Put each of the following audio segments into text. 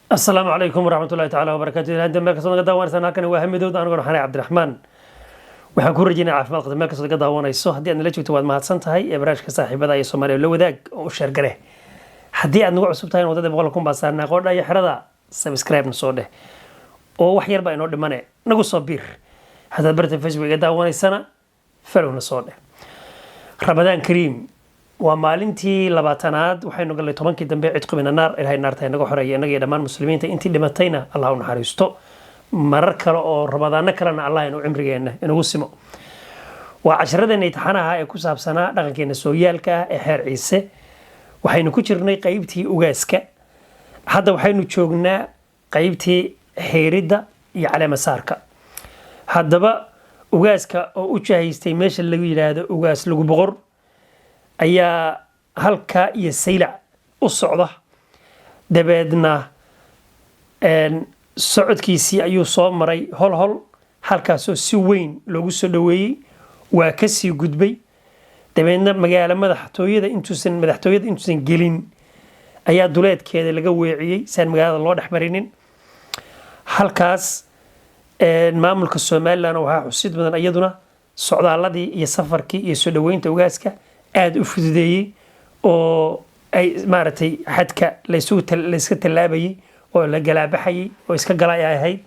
Asalaamu calaykum waraxmatullahi tacaala wabarakaatu. Ilaanta meel kastoo naga daawanaysan, halkani waa Hamidood. Aniguna waxaan Cabdiraxmaan. Waxaan ku rajeynaya caafimaad qabta meel kastoo naga daawanayso. Haddii aad nala joogto, waad mahadsan tahay. Ee barnaamijka saaxiibada iyo Soomaaliya la wadaag oo u share garee. Haddii aad nagu cusub tahay, wadada 100,000 baa saarnaa qoodha iyo xerada. Subscribe na soo dheh oo wax yar baa inoo dhimane, nagu soo biir. Haddaad barta Facebook iga daawanaysana, follow na soo dheh. Ramadaan kariim. Waa maalintii 20aad. Waxaynu galnay 10kii dambe, cidqu mina naar. Ilahay naarta inaga xoreeya innaga iyo dhammaan muslimiinta. Intii dhimatayna Allah u naxariisto. Marar kale oo ramadaano kalena Allah inuu cimrigeenna inagu simo. Waa casharadeenna imtixaanaha ee ku saabsanaa dhaqankeena sooyaalka ah ee xeer Ciise. Waxaynu ku jirnay qaybtii ugaaska. Hadda waxaynu joognaa qaybtii xiiridda iyo caleemasaarka. Haddaba ugaaska oo u jahaystay meesha lagu yidhaahdo Ugaas Lagu Boqor ayaa halkaa iyo Saylac u socda. Dabeedna socodkiisii ayuu soo maray Hol Hol, halkaasoo si weyn loogu soo dhoweeyey. Waa kasii gudbay. Dabeedna magaalo madaxtooyada intuusan madaxtooyada intuusan gelin ayaa duleedkeeda laga weeciyey si aan magaalada loo dhex marinin. Halkaas maamulka Somaliland waxaa xusid mudan iyaduna socdaaladii iyo safarkii iyo soo dhoweynta ugaaska aada u fududeeyey oo ay maaragtay xadka layska tallaabayey oo la galaabaxayey oo iska gala ay ahayd.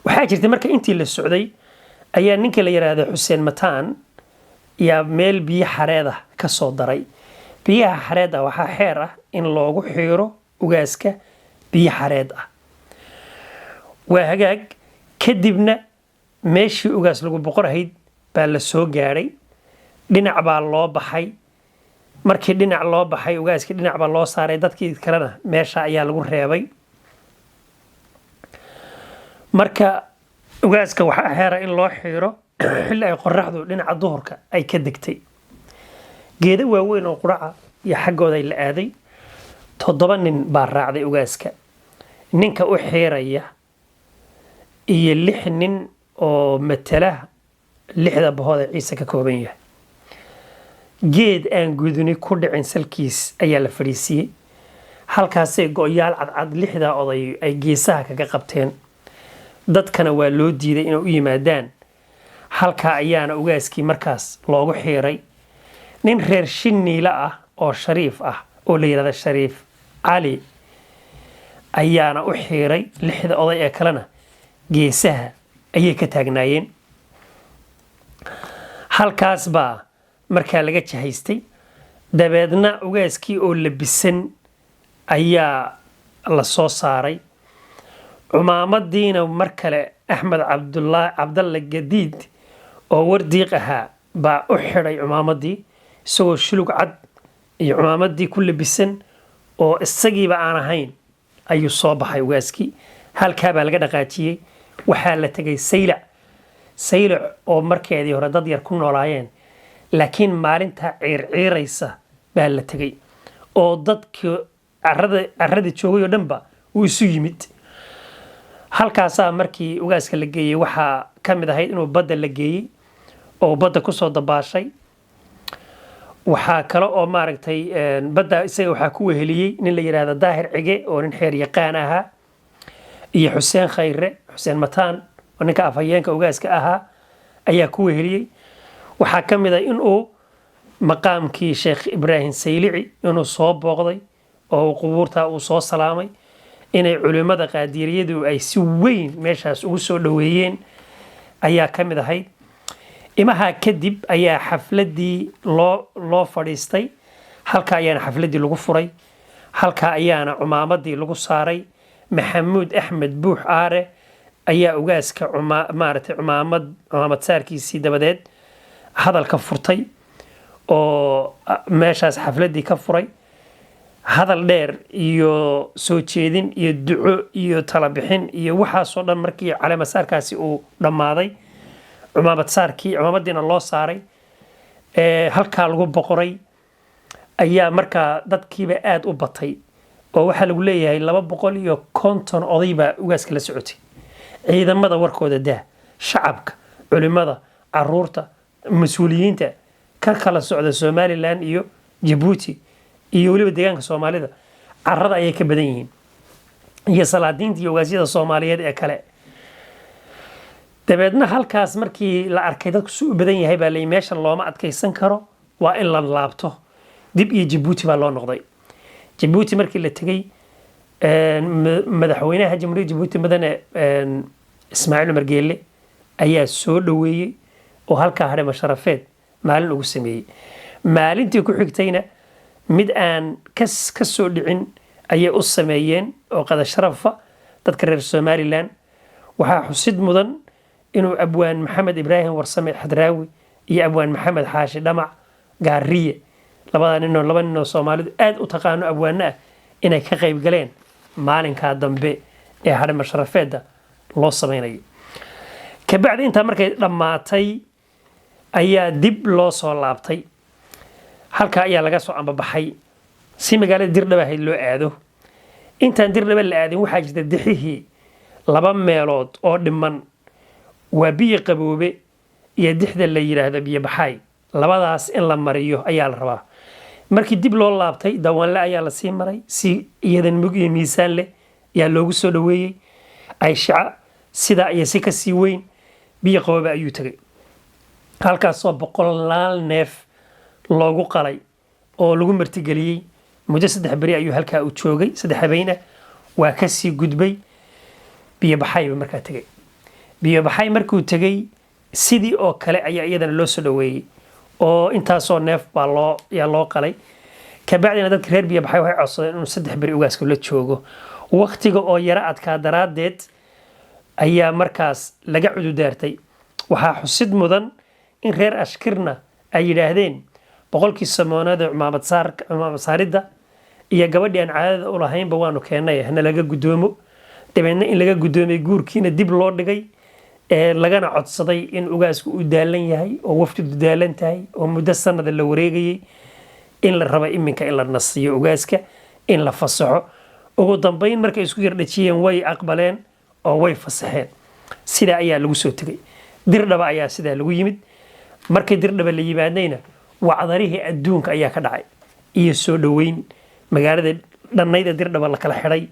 Waxaa jirtay marka intii la socday ayaa ninka la yidhaahdo Xuseen Mataan yaa meel biyo xareed ah ka soo daray. Biyaha xareed ah waxaa xeer ah in loogu xiiro ugaaska biyo xareed ah. Waa hagaag. Kadibna meeshii Ugaas Lagu Boqorahayd baa la soo gaadhay. Dhinac baa loo baxay. Markii dhinac loo baxay, ugaaskii dhinac baa loo saaray, dadkii kalena meesha ayaa lagu reebay. Marka ugaaska waxaa xeera in loo xiiro xilli ay qoraxdu dhinaca duhurka ay ka degtay. Geedo waaweyn oo quraca iyo xaggooda ay la aaday. 7 nin baa raacday ugaaska: ninka u xiiraya iyo lix nin oo matala lixda bahood ee Ciise ka kooban yahay. Geed aan guduni ku dhicin salkiis ayaa la fadhiisiiyey. Halkaasay go-yaal cadcad lixdaa oday ay geesaha kaga qabteen. Dadkana waa loo diiday inay u yimaadaan. Halkaa ayaana ugaaskii markaas loogu xiiray. Nin reer Shiniile ah oo shariif ah oo la yidhahda Shariif Cali ayaana u xiiray. Lixda oday ee kalena geesaha ayay ka taagnaayeen. Halkaas baa markaa laga jahaystay. Dabeedna ugaaskii oo labisan ayaa la soo saaray. Cumaamadiina mar kale Axmed Cabdulaahi Cabdalle Gadiid oo wardiiq ahaa baa u xidhay cumaamadii, isagoo shulug cad iyo cumaamadii ku labisan oo isagiiba aan ahayn ayuu soo baxay ugaaskii. Halkaa baa laga dhaqaajiyey. Waxaa la tegay Saylac. Saylac oo markeedii hore dad yar ku noolaayeen, laakiin maalintaa ciirciiraysa baa la tegay oo dadkii carada joogay oo dhanba uu isu yimid. Halkaasaa markii ugaaska la geeyey waxaa ka mid ahayd inuu badda la geeyey oo badda kusoo dabaashay. Waxaa kale oo maaragtay badda isaga waxaa ku weheliyey nin la yidhaahdo Daahir Cige oo nin xeer yaqaan ahaa iyo Xuseen Khayre, Xuseen Mataan oo ninka afhayeenka ugaaska ahaa ayaa ku weheliyey. Waxaa ka mid ah inuu maqaamkii Sheekh Ibraahim Saylici inuu soo booqday oo qubuurtaa uu soo salaamay, inay culimmada Qaadiriyadu ay si weyn meeshaas ugu soo dhoweeyeen ayaa ka mid ahayd. Imaha kadib ayaa xafladdii loo fadhiistay. Halka ayaana xafladdii lagu furay. Halka ayaana cumaamadii lagu saaray. Maxamuud Axmed Buux Aare ayaa ugaaska maaragtay cumaamad saarkiisii dabadeed hadalka furtay oo meeshaas xafladdii ka furay. Hadal dheer iyo soo jeedin iyo duco iyo talabixin iyo waxaasoo dhan markii caleemasaarkaasi uu dhammaaday, cumaamad saarkii, cumaamadiina loo saaray, halkaa lagu boqoray, ayaa markaa dadkiiba aada u batay oo waxaa lagu leeyahay 250 oday baa ugaaska la socotay. Ciidamada warkooda daa, shacabka, culimada, caruurta, mas-uuliyiinta ka kala socda Somaliland iyo Jabuuti iyo weliba deegaanka Soomaalida carada ayay ka badan yihiin. Iyo salaadiinta iyo ogaasyada Soomaaliyeed ee kale. Dabeedna halkaas markii la arkay dadku si u badan yahay, baa layi meeshan looma adkaysan karo, waa in la laabto. Dib iyo Jabuuti baa loo noqday. Jabuuti markii la tegey, madaxweynaha Jamhuuriyadda Jabuuti, mudane Ismaaciil Cumar Geelle, ayaa soo dhoweeyey oo halkaa hadhema sharafeed maalin ugu sameeyey. Maalintii ku xigtayna mid aan ka soo dhicin ayay u sameeyeen oo qada sharafa dadka reer Somaliland. Waxaa xusid mudan inuu Abwaan Maxamed Ibraahim Warsame Xadraawi iyo Abwaan Maxamed Xaashi Dhamac Gaariye, labada ninoo, laba ninoo Soomaalidu aad u taqaano, abwaano ah, inay ka qayb galeen maalinkaa dambe ee hadhima sharafeedda loo samaynayo. Kabacdi intaa markay dhammaatay ayaa dib loo soo laabtay. Halkaa ayaa laga soo ambabaxay si magaalada Dirdhaba ahayd loo aado. Intaan Dirdhaba la aadin, waxaa jirta dixihii laba meelood oo dhiman, waa Biyo Qaboobe iyo dixda la yidhaahdo Biyo Baxaay. Labadaas in la mariyo ayaa la rabaa. Markii dib loo laabtay, Dawanle ayaa lasii maray. Si iyadan mug iyo miisaan leh ayaa loogu soo dhoweeyey. Ayshaca sidaa iyo si kasii weyn. Biyo Qaboobe ayuu tegay, halkaasoo boqolaal neef loogu qalay oo lagu martigeliyey. Muddo 3 beri ayuu halkaa u joogay, 3 habeen ah. Waa kasii gudbay, Biyo Baxayba markaa tegay. Biyo Baxay markuu tegey, sidii oo kale ayaa iyadana loo soo dhoweeyey oo intaasoo neef baa loo yaa loo qalay. Kabacdina dadka reer Biyo Baxay waxay codsadeen inuu 3 beri ugaaska la joogo. Waktiga oo yaro adkaa daraaddeed ayaa markaas laga cududaartay. Waxaa xusid mudan in reer Ashkirna ay yidhaahdeen 100-kii samooneed ee cumaamad saaridda iyo gabadhii aan caadada u lahaynba waanu keennay, hana laga guddoomo. Dabeedna in laga guddoomay, guurkiina dib loo dhigay, ee lagana codsaday in ugaasku uu daalan yahay oo wafdidu daalan tahay oo muddo sanada la wareegayay, in la raba iminka in la nasiyo ugaaska, in la fasaxo. Ugu dambayn markay isku yardhajiyeen, way aqbaleen oo way fasaxeen. Sidaa ayaa lagu soo tegay. Dirdhaba ayaa sidaa lagu yimid. Markii Dirdhaba la yimaadnayna, wacdarihii adduunka ayaa ka dhacay iyo soo dhoweyn. Magaalada dhannayda Dirdhaba la kala xidhay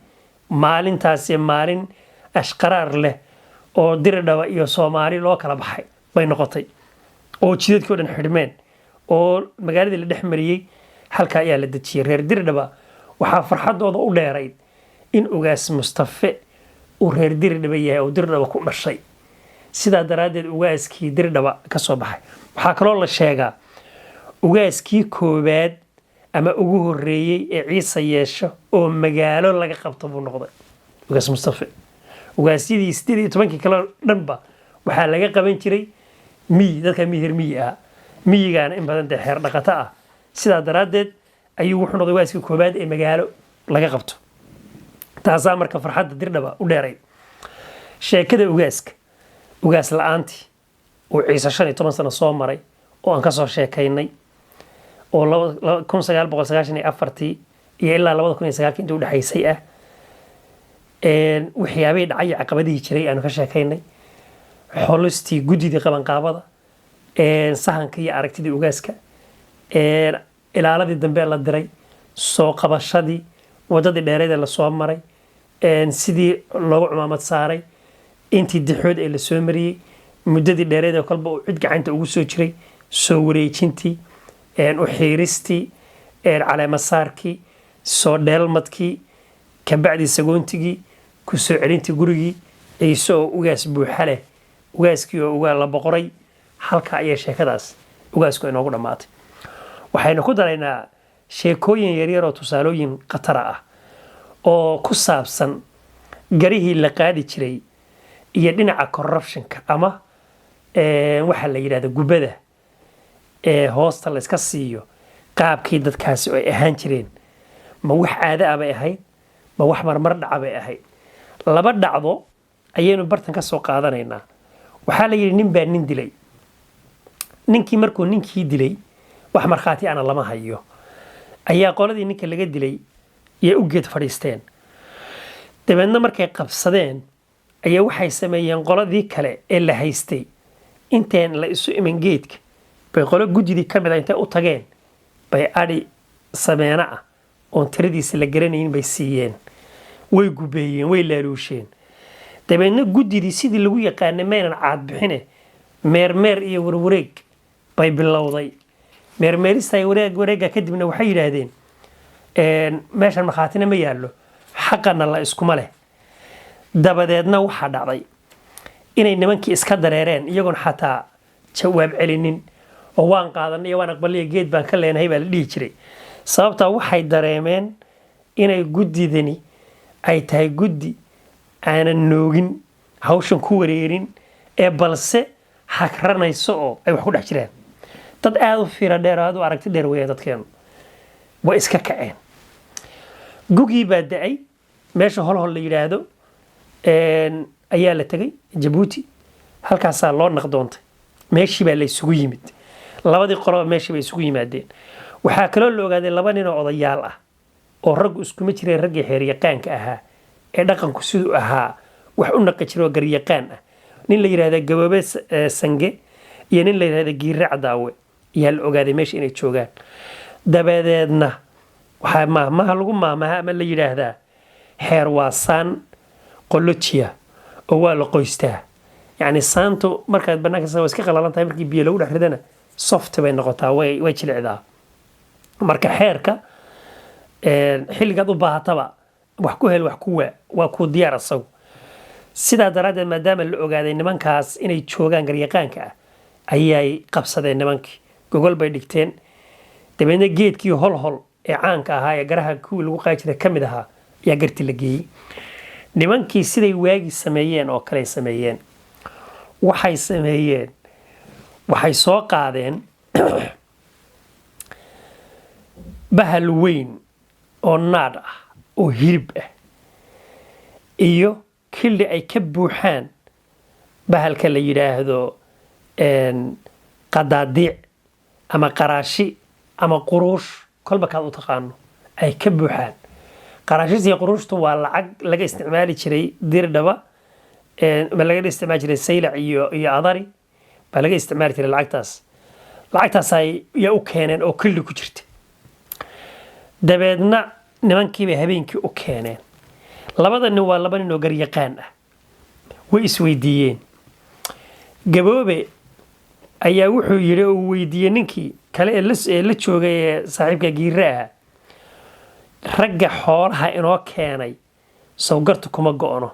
maalintaasi, maalin ashqaraar leh oo Dirdhaba iyo Soomaali loo kala baxay bay noqotay, oo jidadkii o dhan xidhmeen oo magaaladii la dhex mariyey. Halka ayaa la dejiyey reer Dirdhaba. Waxaa farxadooda u dheerayd in Ugaas Mustafe uu reer Dirdhaba yahay oo Dirdhaba ku dhashay, sidaa daraaddeed ugaaskii Dirdhaba ka soo baxay. Waxaa kaloo la sheegaa ugaaskii koowaad ama ugu horreeyey ee Ciise yeesho oo magaalo laga qabto buu noqday Ugaas Mustafe. Ugaasyadii 18-kii kale dhanba waxaa laga qaban jiray miyi, dadka mihir miyi ah, miyigaana in badan dee xeer dhaqato ah. Sidaa daraaddeed ayuu wuxuu noqday ugaaskii koowaad ee magaalo laga qabto. Taasaa marka farxadda Dirdhaba u dheerayd. Sheekada ugaaska, ugaas la-aantii uu Ciise 15 sano soo maray oo aan kasoo sheekaynay, oo 1994-tii iyo ilaa 2009-kii inta udhexaysay ah, waxyaabihii dhacay iyo caqabadihii jiray aanu ka sheekaynay, xolistii guddidii qabanqaabada, sahanka iyo aragtidii ugaaska, ilaaladii dambe la diray, soo qabashadii, waddadii dheereed ee lasoo maray, sidii loogu cumaamad saaray, intii dixood ee lasoo mariyey, muddadii dheereed ee kolba uu cid gacanta ugu soo jiray, soo wareejintii, u xiiristii, caleemasaarkii, soo dheelmadkii, kabacdii sagoontigii, ku soo celintii gurigii Ciise oo ugaas buuxa leh, ugaaskii oo ugaa la boqoray. Halka ayay sheekadaas ugaasku inoogu dhammaatay. Waxaynu ku daraynaa sheekooyin yaryar oo tusaalooyin khatara ah oo ku saabsan garihii la qaadi jiray iyo dhinaca corruptionka ama waxa la yidhahda gubada ee hoosta la iska siiyo, qaabkii dadkaasi ay ahaan jireen. Ma wax caado ah bay ahayd? Ma wax marmar dhaca bay ahayd? Laba dhacdo ayaynu bartan ka soo qaadanaynaa. Waxaa la yidhi nin baa nin dilay. Ninkii markuu ninkii dilay, wax markhaati ana lama hayo, ayaa qoladii ninka laga dilay yay u geed fadhiisteen. Dabeedna markay qabsadeen ayaa waxay sameeyeen, qoladii kale ee la haystay inteen la isu iman geedka bay qolo guddidii ka mid a intay u tageen bay adhi sameeno ah oon tiradiisa la garanayn bay siiyeen. Way gubeeyeen, way laaluusheen. Dabeedna guddidii sidii lagu yaqaanay maynan caadbixine, meermeer iyo warwareeg bay bilowday. Meermeerista wareeg wareegga kadibna waxay yidhaahdeen, meeshan markhaatina ma yaallo, xaqana la iskuma leh. Dabadeedna waxaa dhacday inay nimankii iska dareereen, iyagoon xataa jawaab celinin oo "waan qaadanay" iyo "waan aqbalay", "geed baan ka leenahay" baa la dhihi jiray. Sababtaa waxay dareemeen inay guddidani ay tahay guddi aanan noogin, hawshan ku wareerin, ee balse hagranayso oo ay wax ku dhex jiraan. Dad aada u fiira dheer oo aada u aragti dheer weeyaan dadkeenu. Way iska kaceen. Gugii baa da'ay. Meesha Holhol la yidhaahdo ayaa la tegay, Jabuuti. Halkaasaa loo naqdoontay. Meeshii baa la isugu yimid. Labadii qoloba meeshii bay isugu yimaadeen. Waxaa kaloo la ogaaday laba nin oo odayaal ah oo raggu iskuma jireen, raggii xeeryaqaanka ahaa ee dhaqanku siduu ahaa wax u naqi jiray oo garyaqaan ah, nin la yidhahda Gaboobe Sange iyo nin la yidhahda Giire Cadaawe, ayaa la ogaaday meesha inay joogaan. Dabadeedna waxaa maahmaha lagu maahmaha ama la yidhaahdaa, xeer waa saan qolojiya oo waa la qoystaa. Yacni saantu markaad bannaanka waa iska qalalan tahay, markii biyo lagu dhex ridana soft bay noqotaa, way jilicdaa. Marka xeerka xilligaad u baahataba wax ku hel, wax ku waa, waa kuu diyaar asagu. Sidaa daraaddeed, maadaama la ogaaday nimankaas inay joogaan garyaqaanka ah, ayay qabsadeen nimankii, gogol bay dhigteen. Dabeedna geedkii Holhol ee caanka ahaa ee garaha kuwii lagu qaadi jiray ka mid ahaa ayaa garti la geeyey. Nimankii siday waagi sameeyeen oo kaley sameeyeen. Waxay sameeyeen, waxay soo qaadeen bahal weyn oo naadh ah oo hilib ah iyo kildhi ay ka buuxaan bahalka la yidhaahdo qadaadiic ama qaraashi ama quruush, kolba kaad u taqaano, ay ka buuxaan. Qaraashis iyo quruushtu waa lacag laga isticmaali jiray Dirdhaba ma laga isticmaali jiray, Saylac iyo Adari baa laga isticmaali jiray lacagtaas. Lacagtaas ay yaa u keeneen oo kildhi ku jirta. Dabeedna nimankiibay habeenkii u keeneen. Labada nin waa laba nin oo garyaqaan ah. Way isweydiiyeen. Gaboobe ayaa wuxuu yidhi oo uu weydiiyey ninkii kale ee la joogay ee saaxiibka Giire ahaa, "Ragga xoolaha inoo keenay sawgartu kuma go'no?"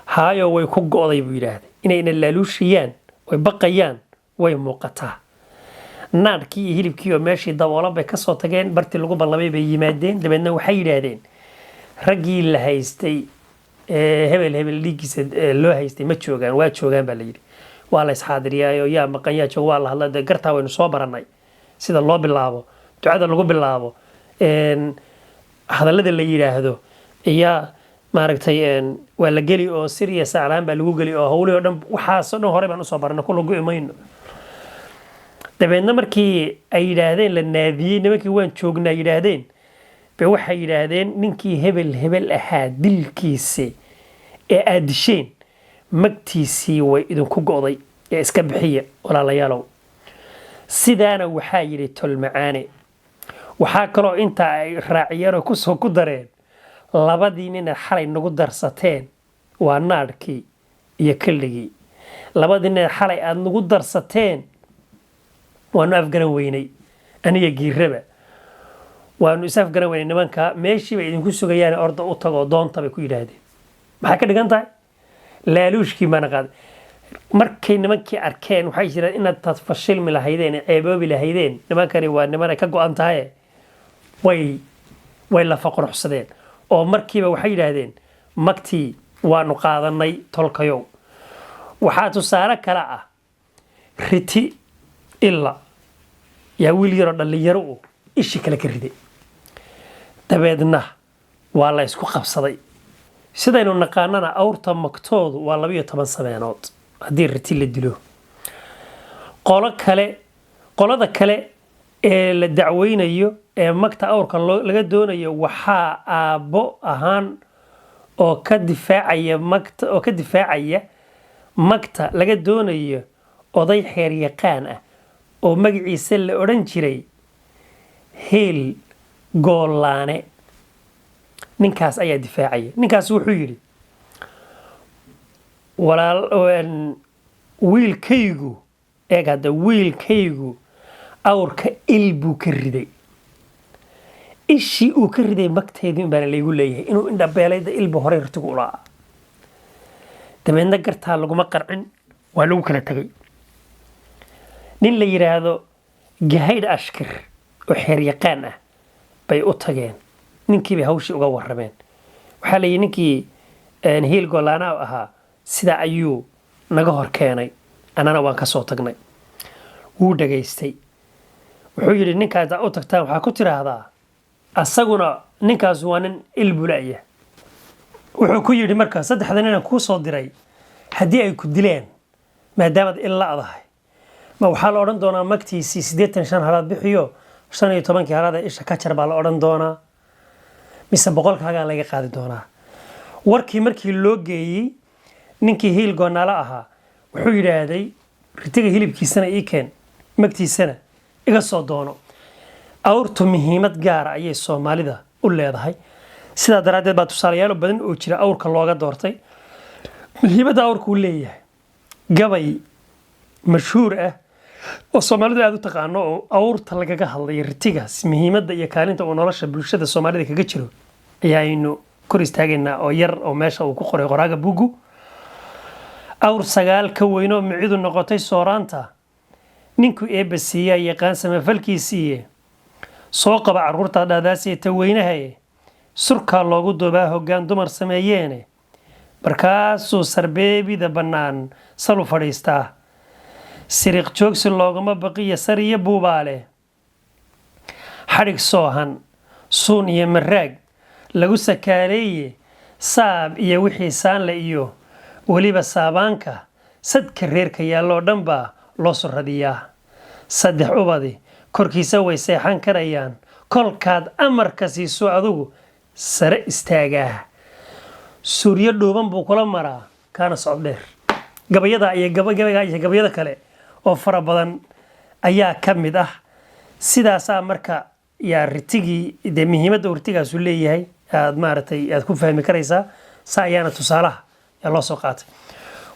"Haayo, way ku go'day," buu yidhaahday. "Inayna laaluushiyaan oy baqayaan way muuqataa." Naadhkii iyo hilibkii oo meeshii daboolan bay kasoo tageen. Bartii lagu ballamay bay yimaadeen. Dabeedna waxay yidhaahdeen, "Raggii la haystay ee hebel hebel dhiiggiisa loo haystay ma joogaan?" "Waa joogaan," baa la yidhi. Waa la isxaadiriyaayo, yaa maqan, yaa jooga, waa la hadla. Dee gartaa waynu soo barannay sida loo bilaabo, ducada lagu bilaabo, hadallada la yidhaahdo iyaa maaragtay, waa la geli oo sir iyo saclaan baa lagu geli oo howlihii o dhan, waxaasoo dhan horey baan usoo baranay, kula go'i mayno. Dabeedna markii ay yidhaahdeen, la naadiyey nimankii, "Waan joognaa," yidhaahdeen, be waxay yidhaahdeen, "Ninkii hebel hebel ahaa dilkiisa ee aad disheen magtiisii way idinku go'day ee iska bixiya, walaalayaalow." Sidaana waxaa yidhi Tolmacaane. Waxaa kaloo intaa ay raaciyeen oo kusoo ku dareen, "Labadii nina xalay nagu darsateen waa naadhkii iyo killigii. Labadii nina xalay aada nagu darsateen waanu afgaran weynay, aniga Giiraba waanu is afgaran weynay. Nimanka meeshii bay idinku sugayaan, orda u tagoo doonta," bay ku yidhaahdeen. Maxay ka dhigan tahay? Laaluushkii maana qaaday. Markay nimankii arkeen, waxay jiraan inaad taad fashilmi lahaydeen ee ceeboobi lahaydeen, nimankani waa niman ay ka go'an tahay. Way lafa quruxsadeen oo markiiba waxay yidhaahdeen, "Magtii waanu qaadanay, tolkayow." Waxaa tusaale kale ah riti ila yaa wiil yaroo dhallinyaro u ishi kale ka riday. Dabeedna waa la isku qabsaday. Sidaynu naqaanana, awrta magtoodu waa 12 sameenood haddii riti la dilo. Qolo kale, qolada kale ee la dacweynayo ee magta awrka laga doonayo, waxaa aabbo ahaan oo ka difaacaya magta, oo ka difaacaya magta laga doonayo, oday xeer yaqaan ah oo magaciisa la odhan jiray Heel Goolaane. Ninkaas ayaa difaacaya. Ninkaas wuxuu yidhi: "Walaal, wiilkaygu, eeg hadda, wiilkaygu awrka il buu ka riday. Ishii uu ka riday magteedii baana laygu leeyahay. Inuu indhabeelayda ilba horey ritigu ulaa." Dabeedna gartaa laguma qarcin, waa lagu kala tegay. Nin la yidhaahdo Gahaydh Ashkir oo xeeryaqaan ah bay u tageen. Ninkii bay hawshii uga warrameen. Waxaa la yidhi ninkii Hiil Goolaanaa ahaa sidaa ayuu naga hor keenay, annana waan ka soo tagnay. Wuu dhagaystay. Wuxuu yidhi: "Ninkaas u tagtaan, waxaa ku tiraahdaa asaguna ninkaas waa nin il bula'ya." Wuxuu ku yidhi marka: "Saddexda ninaan kuu soo diray haddii ay ku dileen, maadaamaad il la'dahay, ma waxaa la odhan doonaa magtiisii 85 halaad bixiyo, 15-kii halaad ee isha ka jar baa la odhan doonaa, mise 100-kaagaa laga qaadi doonaa?" Warkii markii loo geeyey ninkii Hiil Goonaalo ahaa, wuxuu yidhaahday: "Ritiga hilibkiisana ii keen, magtiisana iga soo doono." Awrtu muhiimad gaara ayay Soomaalida u leedahay. Sidaa daraaddeed baa tusaalayaalo badan oo jira awrka looga doortay muhiimadda awrka uu leeyahay. Gabay mashhuur ah oo Soomaalidu aada u taqaano oo awrta lagaga hadlayo, ritigaas muhiimadda iyo kaalinta uu nolosha bulshada Soomaalida kaga jiro, ayaaynu kor istaagaynaa oo yar oo meesha uu ku qoray qoraaga buuggu. Awr sagaal ka weynoo micidu noqotay sooraanta, ninkuu Eebba siiyaa yaqaan samafalkiisiiye. Soo qaba carruurta dhahdaasiye ta weynahaye, surkaa loogu duubaa hoggaan dumar sameeyeene. Markaasuu sarbeebida bannaan salu fadhiistaa, siriq joogsi loogama baqiya sariyo buubaale. Xadhig soohan, suun iyo maraag lagu sakaaleeye, saab iyo wixii saanle iyo weliba saabaanka, sadka reerka yaalloo dhan baa loo surradiyaa. Saddex ubadi korkiisa way seexan karayaan, kolkaad amarka siiso adugu sare istaagaa. Suuryo dhuuban buu kula maraa kaana socod dheer. Gabayada iyo gabayga iyo gabayada kale oo fara badan ayaa ka mid ah. Sidaasaa marka yaa ritigii dee muhiimadda uu ritigaasu leeyahay aad maaragtay aad ku fahmi karaysaa. Saa ayaana tusaalaha yaa loo soo qaatay.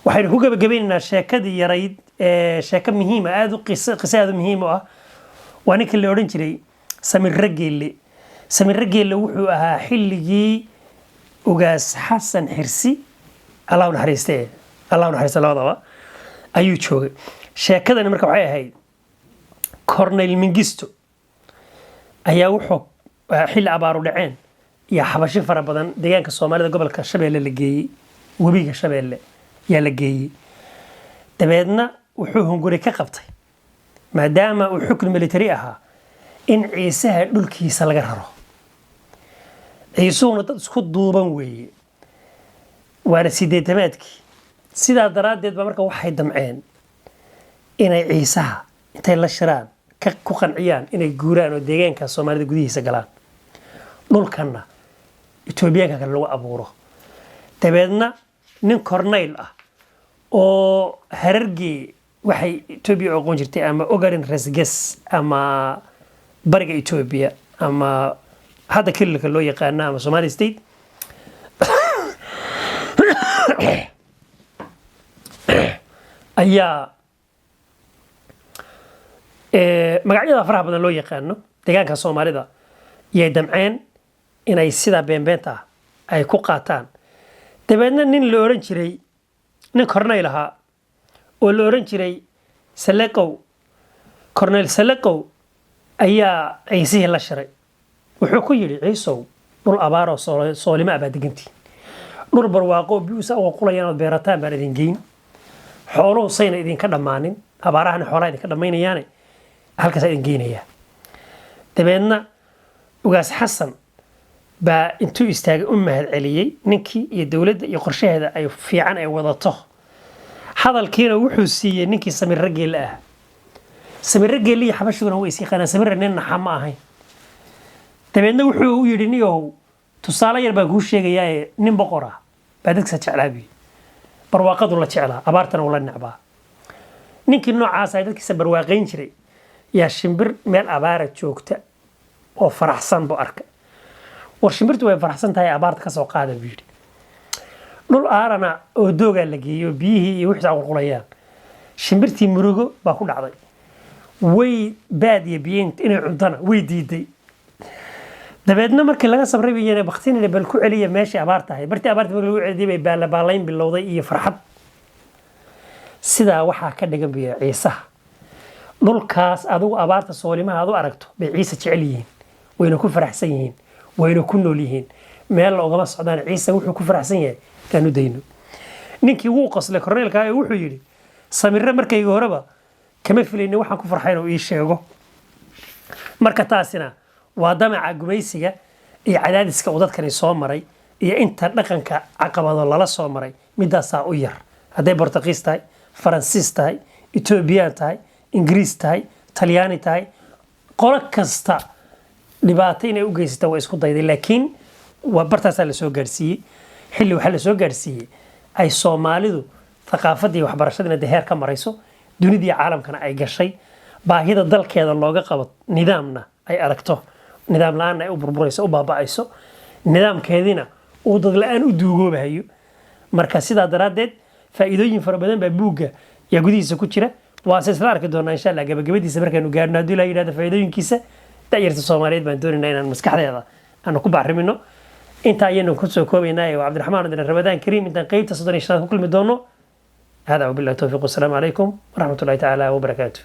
Waxaynu ku gebagabaynaynaa sheekadii yarayd ee sheeko muhiima, aad u qiso, qiso aad u muhiim u ah. Waa ninkii la odhan jiray Samirre Geelle. Samirre Geelle wuxuu ahaa xilligii Ugaas Xasan Xirsi, Allah u naxariiste, Allah u naxariiste labadaba, ayuu joogay. Sheekadani marka waxay ahayd Cornel Mingisto ayaa wuxuu xilli abaaru dhaceen iyo xabashi fara badan deegaanka Soomaalida, gobolka Shabeelle la geeyey, webiga Shabeelle yaa la geeyey. Dabeedna wuxuu hunguri ka qabtay, maadaama uu xukun military ahaa, in Ciisaha dhulkiisa laga raro. Ciisuhuna dad isku duuban weeye, waana sideetamaadkii. Sidaa daraaddeed ba marka waxay damceen inay Ciisaha intay la shiraan ka ku qanciyaan inay guuraan oo deegaanka Soomaalida gudihiisa galaan, dhulkanna Etoobiyaanka kale lagu abuuro. Dabeedna nin corneyl ah oo Harargee, waxay Etoobiya u aqoon jirtay ama Ogaden Resges ama bariga Etoobiya ama hadda kililka loo yaqaano ama Somali State, ayaa magacyada faraha badan loo yaqaano deegaanka Soomaalida, yay damceen inay sidaa beenbeenta ah ay ku qaataan. Dabeedna nin la odhan jiray, nin corneyl ahaa oo la odhan jiray Saleqow, Corneyl Saleqow, ayaa Ciisihii la shiray. Wuxuu ku yidhi: "Ciisow, dhul abaaroo soolimo ah baa degantiin. Dhul barwaaqo oo biyuusa uga qulayaan ood beerataan baan idin geyn. Xooluhu sayna idinka dhammaanin, abaarahana xoolaha idinka dhammaynayaane, halkaasaa idin geynayaa." Dabeedna Ugaas Xasan baa intuu istaagay u mahad celiyey ninkii iyo dowladda iyo qorshaheeda ay fiican ay wadato. Hadalkiina wuxuu siiyey ninkii Samirre Geelle ah. Samirre Geelle iyo xabashiguna way is yaqaanaan. Samirre nin naxa ma ahayn. Dabeedna wuxuu u yidhi: "Niyow, tusaale yar baan kuu sheegayaaye, nin boqor ah baa dadkiisa jeclaa buyi, barwaaqadu la jeclaa, abaartana uu la necbaa. Ninkii noocaas ah dadkiisa barwaaqayn jiray yaa shimbir meel abaara joogta oo faraxsan buu arkay. War, shimbirtu way faraxsan tahay, abaarta ka soo qaada, buu yidhi. Dhul aarana oo doogaa la geeyo, biyihii iyo wixii qulqulayaan. Shimbirtii murugo baa ku dhacday, way baad iyo biyo inay cuntana way diiday. Dabeedna markii laga sabray bayna baktinina, bal ku celiya meeshii abaarta ahayd. Bartii abaarta markii lagu celiyay bay baalabaalayn bilowday iyo farxad. Sidaa waxaa ka dhigan biyo Ciisaha dhulkaas adigu abaarta soolimaha aad u aragto bay Ciise jecel yihiin, wayna ku faraxsan yihiin, wayna ku nool yihiin, meel ugama socdaan. Ciise wuxuu ku faraxsan yahay aanu dayno. Ninkii wuu qoslay korneelka oo wuxuu yidhi, "Samirre markayga horeba kama filaynin waxaan ku farxay inuu ii sheego." Marka taasina waa damaca gumaysiga iyo cadaadiska uu dadkani soo maray iyo inta dhaqanka caqabado lala soo maray. Midaasaa u yar, hadday Bortuqiis tahay, Faransiis tahay, Etoobiyaan tahay, Ingiriis tahay, Talyaani tahay, qolo kasta dhibaato inay u geysata waa isku dayday, laakiin waa bartaasaa lasoo gaarsiiyey. Xilli waxaa lasoo gaarsiiyey ay Soomaalidu thaqaafadii waxbarashadiina dee heer ka marayso, dunidii caalamkana ay gashay, baahida dalkeeda looga qabo nidaamna ay aragto, nidaam la-aanna ay u burburayso, u baaba'ayso, nidaamkeediina uu dad la-aan u duugoobahayo. Marka sidaa daraaddeed faa'iidooyin fara badan baa buugga yaa gudihiisa ku jira. Waase isla arki doonaa, insha Allah, gabagabadiisa markaanu gaarno, haddii la yidhahdo. Faa'iidooyinkiisa da'yarta Soomaaliyeed baan doonaynaa inaan maskaxdeeda aanu ku bacrimino. Intaa ayaynu kusoo koobaynaa. Waa Cabdiraxmaan odin. Ramadaan kariim. Intaan qeybta 35aad ku kulmi doono, hada wabillahi towfiiq, wasalaamu calaykum waraxmatullahi tacaala wabarakaatu.